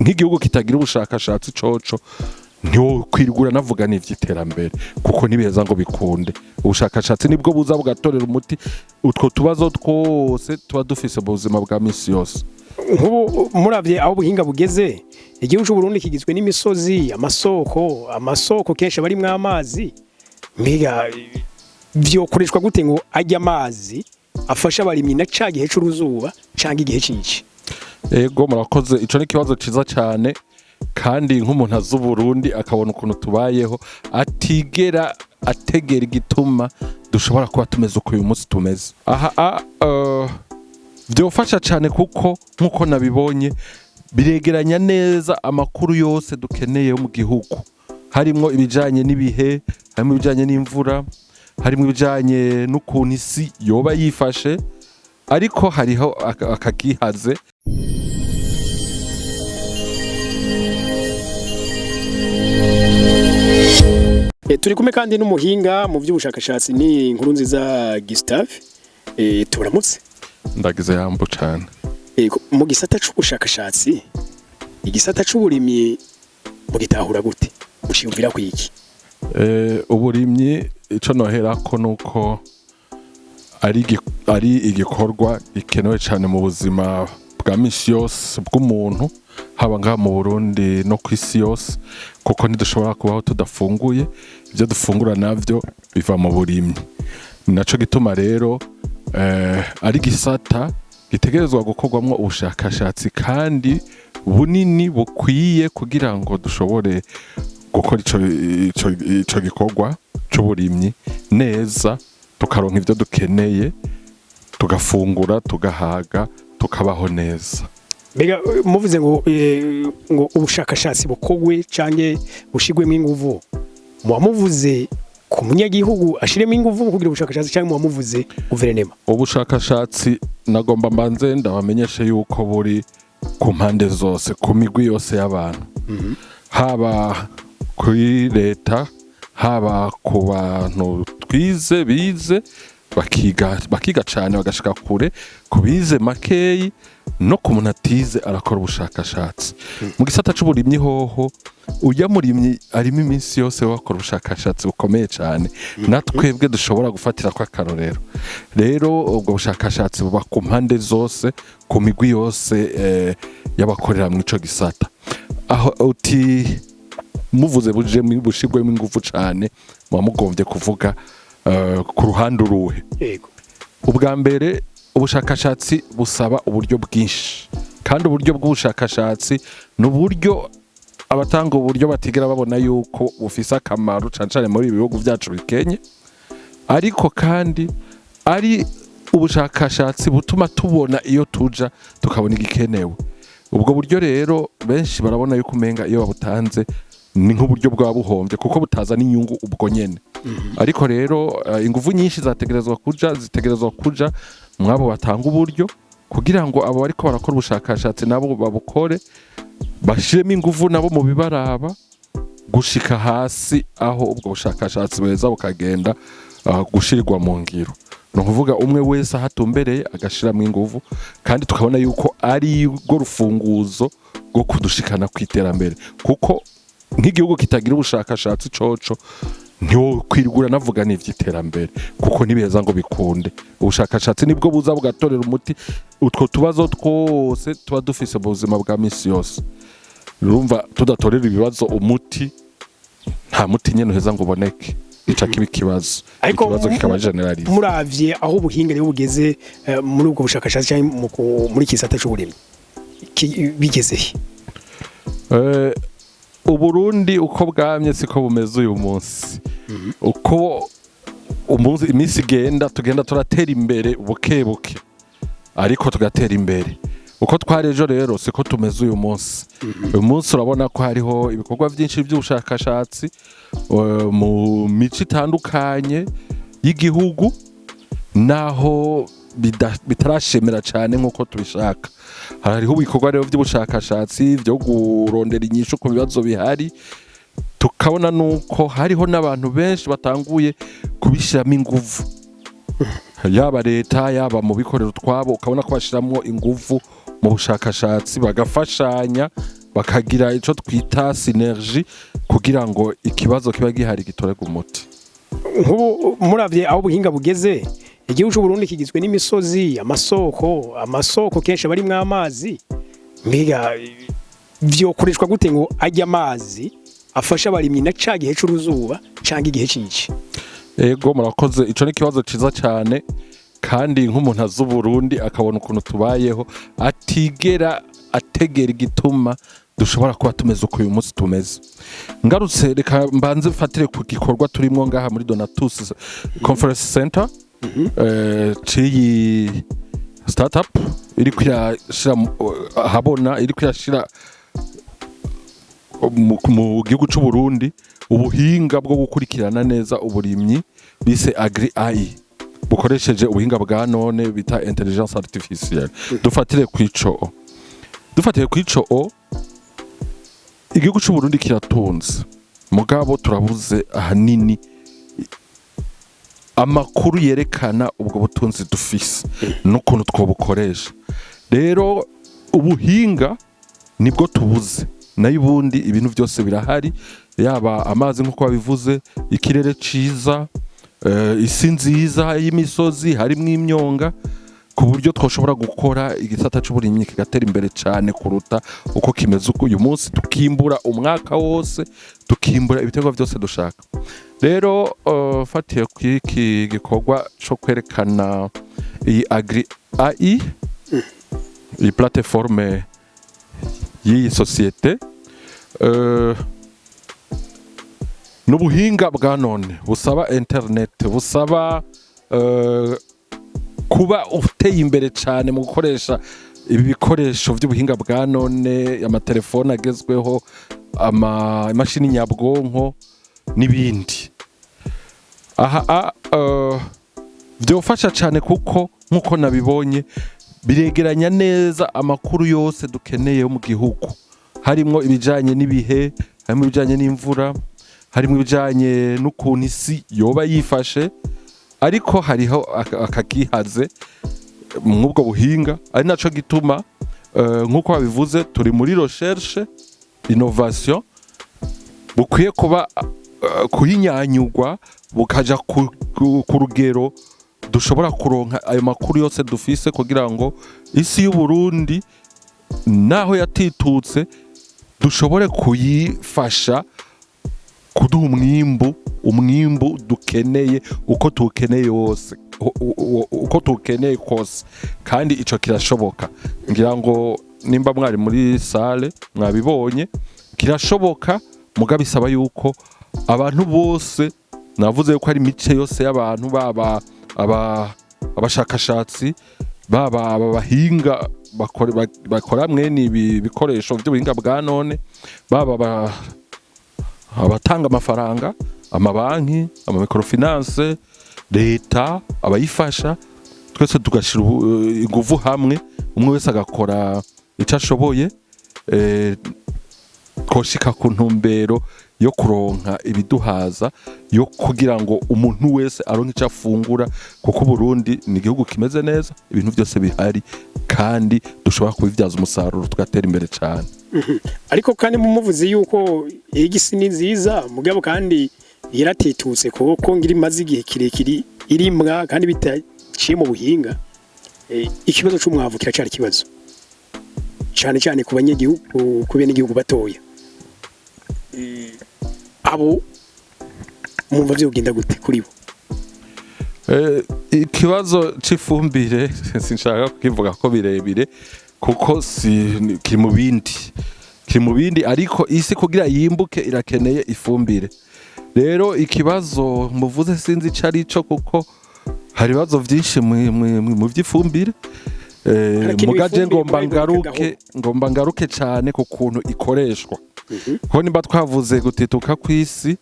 Nk'igihugu kitagira ubushakashatsi coco ntiwokwirigura navuga n'ivy'iterambere, kuko ntibiheza ngo bikunde. Ubushakashatsi nibwo buza bugatorera umuti utwo tubazo twose tuba dufise mu buzima bwa misi yose. Nk'ubu muravye aho ubuhinga bugeze, igihugu c'u Burundi kigizwe n'imisozi, amasoko kenshi aba arimwo amazi. Mbega vyokoreshwa gute ngo ajye amazi afashe abarimyi na ca gihe c'uruzuba canke igihe c'ici? Ego, murakoze. Ico ni ikibazo ciza cane, kandi nk'umuntu azi Uburundi akabona ukuntu tubayeho, atigera ategera igituma dushobora kuba tumeze uko uyu munsi tumeze aha. Vyofasha cane, kuko nk'uko nabibonye biregeranya neza amakuru yose dukeneye yo mu gihugu, harimwo ibijanye n'ibihe, harimwo ibijanye n'imvura, harimwo ibijanye n'ukuntu isi yoba yifashe. Ariko hariho akagihaze. Turi kumwe kandi n'umuhinga mu by'ubushakashatsi, ni inkuru nziza Gustave. Turamutse. Ndagize yambu cane. Mu gisata c'ubushakashatsi, igisata c'uburimyi mugitahura gute? Muciyumvira kwiki? Uburimyi, ico noherako nuko ari igikorwa gikenewe cane mu buzima bwa misi yose bw'umuntu, haba ngaha mu Burundi no ku isi yose, kuko ntidushobora kubaho tudafunguye. Ivyo dufungura navyo biva mu burimyi. Ni naco gituma rero ari gisata gitegerezwa gukorwamwo ubushakashatsi kandi bunini bukwiye, kugira ngo dushobore gukora ico gikorwa c'uburimyi neza, tukaronka ivyo dukeneye, tugafungura, tugahaga, tukabaho neza. Mbega muvuze ngo ubushakashatsi bukogwe canke bushigwemo inguvu, muba muvuze ku munyagihugu ashiremo inguvu mu kugira ubushakashatsi, canke muba muvuze guverinema? Ubushakashatsi, nagomba mbanze ndabamenyeshe yuko buri ku mpande zose, ku migwi yose y'abantu, haba kuri leta, haba ku bantu twize, bize bakiga cane bagashika kure, ku bize makeyi no ku muntu atize arakora ubushakashatsi. Mu gisata c'uburimyi hoho, urya murimyi arimo iminsi yose bakora ubushakashatsi bukomeye cane, na twebwe dushobora gufatira ko akarorero. Rero ubwo bushakashatsi buba ku mpande zose, ku migwi yose y'abakorera mu ico gisata. Aho uti muvuze buje bushirwemo ingufu cane, muba mugombye kuvuga ku ruhande uruhe? Yego. Ubwa mbere, ubushakashatsi busaba uburyo bwinshi, kandi uburyo bw'ubushakashatsi ni uburyo abatanga uburyo batigera babona yuko bufise akamaro, cane cane muri ibi bihugu byacu bikenye. Ariko kandi ari ubushakashatsi butuma tubona iyo tuja, tukabona igikenewe. Ubwo buryo rero benshi barabona yuko umenga iyo babutanze ni nk'uburyo bwaba buhombye, kuko butazana inyungu ubwo nyene. Ariko rero inguvu nyinshi zategerezwa kuja zitegerezwa kuja mwabo batanga uburyo, kugira ngo abo bariko barakora ubushakashatsi nabo babukore, bashiremo inguvu nabo mu bibaraba, gushika hasi aho ubwo bushakashatsi buheza bukagenda gushirirwa mu ngiro. Ni ukuvuga umwe wese aho atumbereye agashiramo inguvu, kandi tukabona yuko ari rwo rufunguzo rwo kudushikana ku iterambere, kuko nk'igihugu kitagira ubushakashatsi coco ntiwokwirigura navuga n'ivy'iterambere, kuko ntibiheza ngo bikunde. Ubushakashatsi nibwo buza bugatorera umuti utwo tubazo twose tuba dufise mu buzima bwa misi yose. Urumva, tudatorera ibibazo umuti, nta muti nyene uheza ngo uboneke, gica kiba ikibazo. Ariko ikibazo kikaba généralisé. Muravye aho ubuhinga rero bugeze muri ubwo bushakashatsi canke muri iki gisata c'uburimyi, bigeze he? Uburundi uko bwamye siko bumeze uyu munsi. Uko umunsi iminsi igenda, tugenda turatera imbere buke buke, ariko tugatera imbere. Uko twari ejo rero siko tumeze uyu munsi. Uyu munsi urabona ko hariho ibikorwa byinshi by'ubushakashatsi mu mico itandukanye y'igihugu, naho bitarashemera cyane nk'uko tubishaka. Hariho ibikorwa rero by'ubushakashatsi byo kurondera inyishu ku bibazo bihari, tukabona nuko hariho n'abantu benshi batanguye kubishyiramo inguvu, yaba leta, yaba mu bikorera utwabo, ukabona ko bashyiramo inguvu mu bushakashatsi, bagafashanya. bakagira ico twita synergie kugira ngo ikibazo kiba gihari gitorerwe umuti. Nk'ubu muravye aho ubuhinga bugeze, igihugu c'u Burundi kigizwe n'imisozi, amasoko kenshi aba arimwo amazi. Mbega vyokoreshwa gute ngo ajye amazi afashe abarimyi na ca gihe c'uruzuba canke igihe c'ici? Ego, murakoze. Ico ni ikibazo ciza cyane, kandi nk'umuntu azi Uburundi akabona ukuntu tubayeho, atigera ategera igituma dushobora kuba tumeze uko uyu munsi tumeze. Ngarutse, reka mbanze mfatire ku gikorwa turimwo ngaha muri Donatus Conference Center, c'iyi startup iriko irashira ahabona, iriko irashira mu gihugu c'u Burundi ubuhinga bwo gukurikirana neza uburimyi bise Agri AI, bukoresheje ubuhinga bwa none bita intelligence artificielle. Dufatire kwico o igihugu c'u Burundi kiratunze, mugabo turabuze ahanini amakuru yerekana ubwo butunzi dufise n'ukuntu twobukoresha. Rero ubuhinga nibwo tubuze, nayo ubundi ibintu byose birahari, yaba amazi nk'uko babivuze, ikirere ciza, isi nziza y'imisozi harimwo imyonga, ku buryo twoshobora gukora igisata c'uburimyi kigatera imbere cyane kuruta uko kimeze uko uyu munsi, tukimbura umwaka wose, tukimbura ibiterwa byose dushaka. Rero fatiye kw'iki gikorwa co kwerekana iyi Agri AI, iyi plateforme y'iyi société, n'ubuhinga bwa none busaba internet, busaba kuba uteye imbere cyane mu gukoresha ibi bikoresho by'ubuhinga bwa none, amatelefone agezweho, ama imashini nyabwonko n'ibindi. Aha byofasha cyane, kuko nk'uko nabibonye biregeranya neza amakuru yose dukeneye yo mu gihugu, harimwo ibijanye n'ibihe, harimo ibijanye n'imvura, harimo ibijanye n'ukuntu isi yoba yifashe. Ariko hariho akagihaze mw'ubwo buhinga, ari naco gituma nk'uko babivuze turi muri recherche innovation, bukwiye kuba kuhinyanyurwa bukaja ku rugero dushobora kuronka ayo makuru yose dufise, kugira ngo isi y'u Burundi naho yatitutse dushobore kuyifasha kuduha umwimbu dukeneye, uko tuwukeneye wose, uko tuwukeneye kose. Kandi ico kirashoboka. Ngira ngo nimba mwari muri salle mwabibonye, kirashoboka, muga bisaba yuko abantu bose, navuze yuko ari imice yose y'abantu, baba abashakashatsi, baba aba bahinga bakora mwene ibi bikoresho by'ubuhinga bwa none, baba abatanga amafaranga, amabanki, ama microfinance, leta, abayifasha, twese tugashyira inguvu hamwe, umwe wese agakora icyo ashoboye, twoshika ku ntumbero yo kuronka ibiduhaza, yo kugira ngo umuntu wese aronke icyo afungura, kuko Burundi ni igihugu kimeze neza, ibintu byose bihari kandi dushobora kubibyaza umusaruro tugatera imbere cyane. Ariko kandi mumuvuze yuko igisi ni nziza, mugabo kandi yaratitutse, kuko ngira imaze igihe kirekire irimwa kandi bitaciye mu buhinga. Ikibazo c'umwavu kiracari ikibazo cyane cyane ku banyagihugu, ku benegihugu batoya. Abo mwumva vyogenda gute kuri bo? Ikibazo c'ifumbire sinshaka kukivuga ko birebire, kuko si kiri mu bindi, ariko isi kugira yimbuke irakeneye ifumbire. Rero ikibazo muvuze sinzi ico ari cyo, kuko hari ibibazo vyinshi mu vy'ifumbire. Harakenewe Mugaje ifumbire ngomba mugabo iboneka. Ngaruke cyane ku kuntu ikoreshwa, kuko nimba twavuze gutituka kw'isi,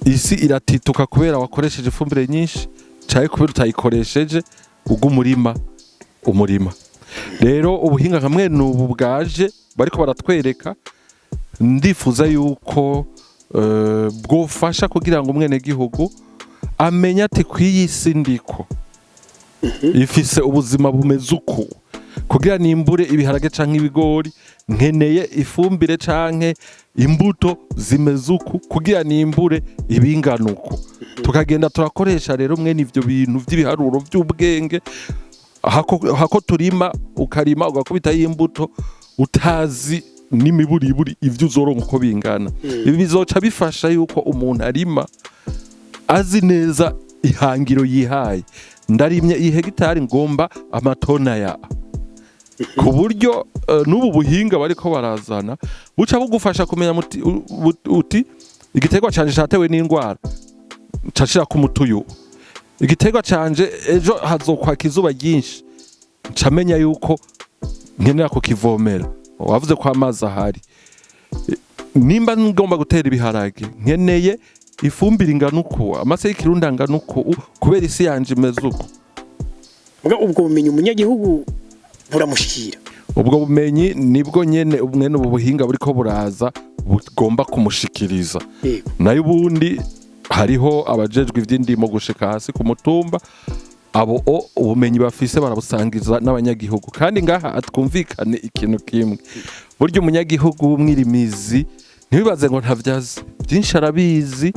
isi iratituka kubera wakoresheje ifumbire nyinshi cyangwa kubera utayikoresheje, ubwo umurima. Rero ubuhinga nka mwene ubu bwaje bariko baratwereka, ndifuza yuko bwofasha kugira ngo umwenegihugu amenye ati kw'iyi si ndiko ifise ubuzima bumeze uku. Kugira nimbure ibiharage canke ibigori, nkeneye ifumbire canke imbuto zimeze uku kugira nimbure ibingana uku. Tukagenda turakoresha rero mwene ivyo bintu vy'ibiharuro vy'ubwenge, hako turima, ukarima ugakubitayo imbuto utazi n'imiburiburi ivyo uzoronka uko bingana. Ibi bizoca bifasha yuko umuntu arima azi neza ihangiro yihaye: ndarimye iyi hegitari, ngomba amatona ya, ku buryo n'ubu buhinga bariko barazana buca bugufasha kumenya uti igiterwa canje catewe n'indwara, nca ku mutuyu. Igiterwa canje ejo hazokwaka izuba ryinshi, nca menya yuko nkenera kukivomera. Wavuze ko amazi ahari. Nimba ngomba gutera ibiharage, nkeneye ifumbire ingana uku, amase y'ikirundi angana uku, kubera isi yanje imeze uku. Muga ubwo bumenyi umunyagihugu buramushikira? Ubwo bumenyi nibwo nyene mwene ubu buhinga buriko buraza bugomba kumushikiriza. Nayo ubundi hariho abajejwe ivy'indimo gushika hasi ku mutumba. Abo ubumenyi bafise barabusangiza n'abanyagihugu. Kandi ngaha twumvikane ikintu kimwe: burya umunyagihugu w'umwirimizi, ntibibaze ngo ntavyazi byinshi, arabizi,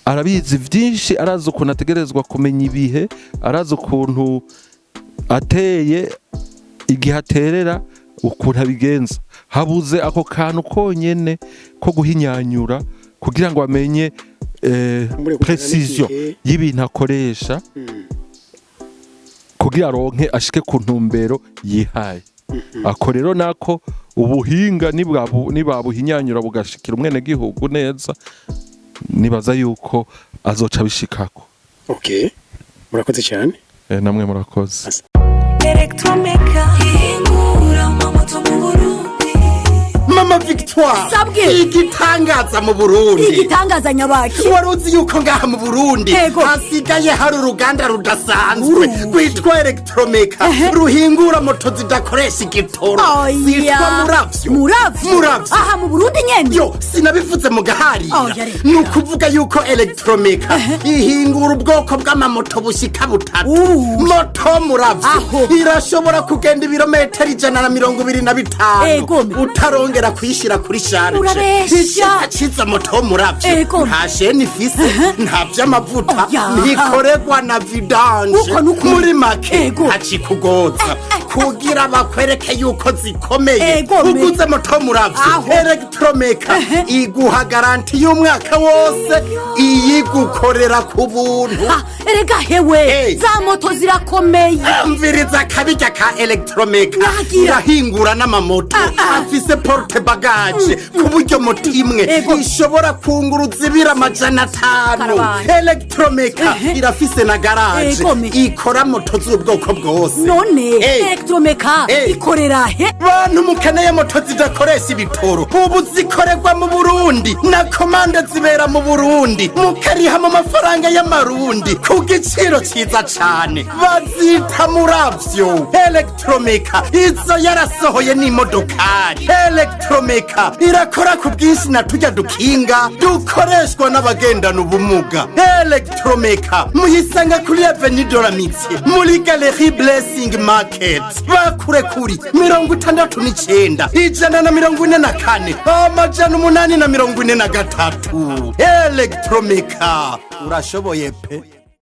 arabizi byinshi. Arazi ukuntu ategerezwa kumenya ibihe, arazi ukuntu ateye, igihe aterera, ukuntu abigenza. Habuze ako kantu konyene ko guhinyanyura kugira ngo amenye Kumbure kujana précision n'igihe. y'ibintu akoresha kugira aronke, ashike ku ntumbero yihaye. Ako rero nako ubuhinga nibabuhinyanyura bugashikira umwenegihugu neza, nibaza yuko azoca abishikako. Okay, murakoze cyane. Namwe murakoze. Electromeca ihingura amamoto mu Burundi. Mama Victoire! Sabwe. Igitangaza mu Burundi! Igitangaza nyabaki? Wari uzi yuko ngaha mu Burundi hasigaye hari uruganda rudasanzwe rwitwa Electromeka ruhingura moto zidakoresha igitoro, zitwa Muravyo? Muravyo? Muravyo. Aha mu Burundi nyene? Yo, sinabivuze mu gaharira. Oya, reka. Ni ukuvuga yuko Electromeka ihingura ubwoko bw'amamoto bushika butatu. Moto Muravyo irashobora kugenda ibirometero 125 utarongera kuyishyira kuri charge. Urabesha. Icyiza ciza moto Muravyo, nta chaîne ifise, nta vy'amavuta, ntikoregwa na vidange. Uko nukuri. Muri make, ntacikugoza. Kugira bakwereke yuko zikomeye, uguze moto Muravyo, Electromeka iguha garantie y'umwaka wose, iyigukorera ku buntu. Ah, erega hewe, za moto zirakomeye. Umviriza akabirya ka Electromeka. Nagira. Irahingura n'amamoto afise porte-bagages, ku buryo moto imwe ishobora kunguruza ibiro 500. Karabaye. Electromeka irafise na garage ikora moto z'ubwoko bwose. None Electromeka ikorera he? Bantu mukeneye moto zidakoresha ibitoro, ubu zikorerwa mu Burundi, na commande zibera mu Burundi, mukariha mu mafaranga y'amarundi ku giciro ciza cane. Bazita Muravyo. Electromeka izo yarasohoye n'imodokari. Electromeka irakora ku bwinshi na turya dukinga dukoreshwa n'abagendana ubumuga. Electromeka muyisanga kuri Avenue de l'Amitié, muri Galerie Blessing Market. Bakure kuri 69 144 843. Electromeka, urashoboye pe.